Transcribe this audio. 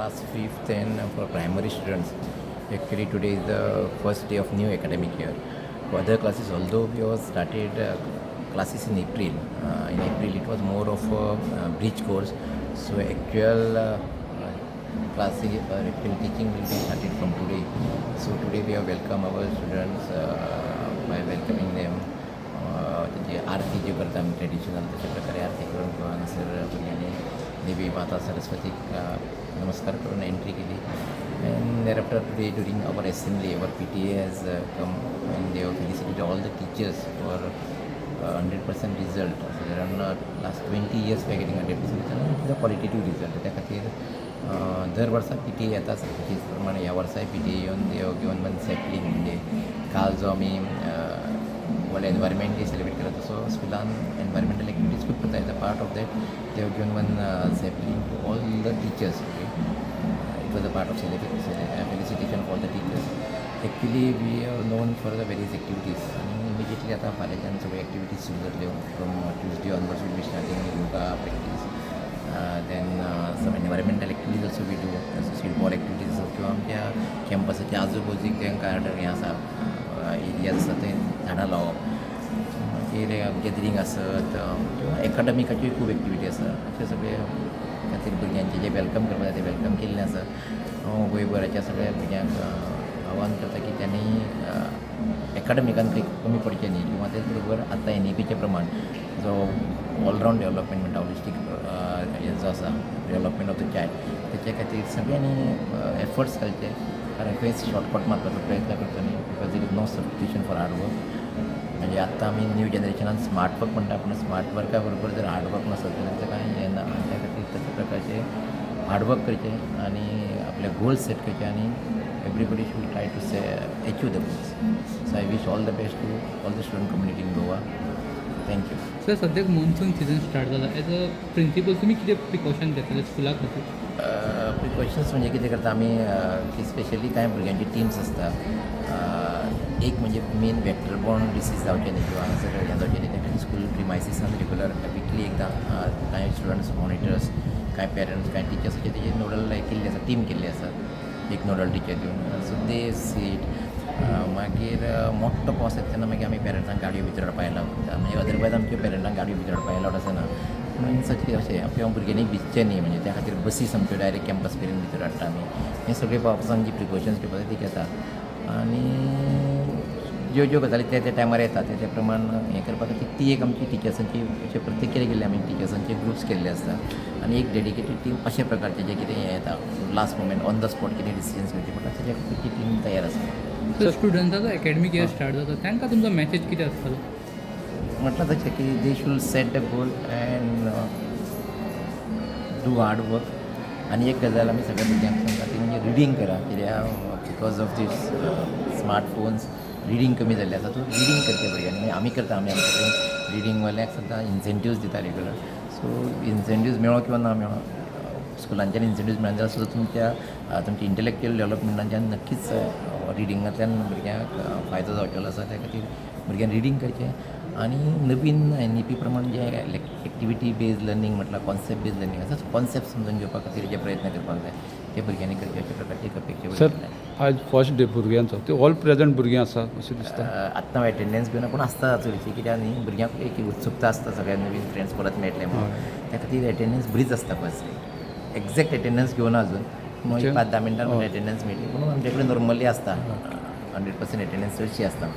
Class fifth and for primary students, actually today is the first day of new academic year. For other classes, although we have started classes in April it was more of a bridge course. So actual classes or actual teaching will be started from today. So today we have welcomed our students by welcoming them. त्याची आरती जी करता आमी traditional, तशा प्रकारे आरती करून किंवा हांगासर भुरग्यांनी देवी माता सरस्वतीक नमस्कार करून एंट्री केली. And thereafter, today during our assembly, our PTA has come and they have felicitated all the teachers for 100% result. सादारण last 20 years we are getting 100%. It is a qualitative result. त्या खातीर दर वर्सा पीटीए येता. तेच प्रमाणे ह्या वर्साय पीटीए येवन they have given one sapling. म्हणजे काल जो आमी वर्ल्ड एनवायरमेंट डे सेलिब्रेट केला, तसो स्कुलान एनवायरमेंटल एक्टिविटीज खूब करता. As a part of that, they have given one sapling to all the teachers. Okay, it was a part of felicitation for the teachers. Actually, we are known for the various activities. आणि immediately आता फाल्यांच्यान सगळ्यो activities सुरू जातल्यो. From Tuesday onwards will be starting yoga practice, then some environmental activities also we do, seed ball activities आसत किंवा आमच्या कॅम्पसाच्या आजूबाजूक जें garden हें आसा, एरियाज आसा, थंय झाडां लावप, मागीर गॅदरींग आसत किंवा एकाडमिकाच्योय खूब एक्टिविटी आसा. अशे सगळे खातीर भुरग्यांचें जें welcome करपाक जाय तें welcome केल्लें आसा. हांव गोंयभराच्या सगळ्या भुरग्यांक आव्हान करता की त्यांनी एकाडमिकान खंय कमी पडचें न्ही किंवा तेच बरोबर आतां एनईपीच्या प्रमाण जो ऑलरावंड डेवलपमेंट म्हणटा, होलिस्टीक हे जो आसा, डेवलपमेंट ऑफ the child, तेच्या खातीर सगळ्यांनी एफर्ट्स घालचे, कारण खंयच शॉर्टकट मारपाचो प्रयत्न करचो न्ही, because there is no substitution for hard work. म्हणजे आत्तां आमी न्यू जनरेशनान स्मार्ट वर्क म्हणटा, पूण स्मार्ट वर्का बरोबर जर हार्ड वर्क नासत जाल्यार तें कांय हें ना. आनी त्या खातीर तशा प्रकारचें हार्डवर्क करचें आनी आपले गोल्स सेट करचे आनी everybody should try to say achieve the goals. So I wish all the best to all the student community in Goa. Thank you. Sir, सद्याक मॉन्सून सिजन स्टार्ट जाला. एज अ प्रिंसिपल तुमी कितें precaution घेतले स्कुला खातीर? Precautions म्हणजे कितें करता आमी की स्पेशली कांय भुरग्यांची टिम्स आसता. एक म्हणजे मेन वेक्टर बॉर्न डिसीज जावचे न्ही किंवा हांगासर हें जावचें न्ही, त्या खातीर स्कूल प्रिमायसिसान रेगुलर विकली एकदां कांय स्टुडंट्स मॉनिटर्स, कांय पेरंट्स, कांय टिचर्स अशे तेजे नोडल केल्ली आसा, टीम केल्ली आसा, एक नोडल टिचर दिवन. So they seat. मागीर मोठो पावस येता तेन्ना मागीर आमी पेरंट्सांक गाडयो भितर हाडपाक एलाव करता. मागीर अदरवायज आमच्या पेरंट्सांक गाडयो भितर हाडपाक एलावड आसना. मागीर सच अशें किंवा भुरग्यांनी भिजचें न्ही म्हणजे त्या खातीर बसीस आमच्यो डायरेक्ट कॅम्पस मेरेन भितर हाडटा आमी. हें सगळें पावसान जी प्रिकॉशन्स घेवपाक जाय ती घेता आनी ज्यो ज्यो गजाली त्या त्या टायमार येता त्या त्या प्रमाण हें करपा खातीर ती एक आमची टिचर्सांची अशें प्रत्येक केले गेल्ले आमी टिचर्सांचे ग्रुप्स केल्ले आसता आनी एक डेडिकेटेड टीम अशा प्रकारचे जे कितें हें येता, last moment on the spot कितें डिसिजन्स घेवचे पडटा, तेच्या खातीर ती टीम तयार आसा. सर, स्टुडंट्साचो एकॅडमीक इयर स्टार्ट जाता, तांकां तुमचो मॅसेज कितें आसतलो? म्हटलं तशें की they should set the goal and do hard work. आनी एक गजाल आमी सगळ्या भुरग्यांक सांगता ती म्हणजे रिडींग करा, कित्याक because of these smartphones reading कमी जाल्लें आसा. सो रिडींग करचें भुरग्यांनी. म्हणजे आमी करता, आमी आमचे कडेन रिडींगवाल्यांक सुद्दां इन्सेंटिव्स दिता रेगुलर. सो इन्सेंटिव्स मेळो किंवा ना मेळो, स्कुलांच्यान इन्सेंटिव्स मेळना जाल्यार सुद्दां तुमच्या तुमच्या इंटलेक्च्युअल डेवलपमेंटाच्यान नक्कीच रिडिंगांतल्यान भुरग्यांक फायदो जावचेलो आसा. त्या खातीर भुरग्यांनी रिडींग करचें आनी नवीन एनईपी प्रमाण जे एक्टिविटी बेज्ड लर्नींग म्हटल्यार कॉन्सेप्ट बेज्ड लर्नींग आसा, कॉन्सेप्ट समजून घेवपा खातीर जे प्रयत्न करपाक जाय ते भुरग्यांनी करचे, अशा प्रकारची एक अपेक्षा सर, भुरग्यांक. आज फर्स्ट डे भुरग्यांचो, ते ऑल प्रेझंट भुरगीं आसा अशें दिसता. आत्तां एटेंडन्स घेवना, पूण आसता चडशी, कित्याक न्ही भुरग्यांक एक उत्सुकता आसता सगळ्या नवीन फ्रेंड्स परत मेळटले म्हणून. त्या खातीर एटेंडन्स बरीच आसता. फर्स्ट एक्झॅक्ट एटेंडन्स घेवना अजून, पूण 5-10 मिनटां एटेंडन्स मेळटली, पूण आमचे कडेन नॉर्मली आसता 100% एटेंडन्स चडशी आसता.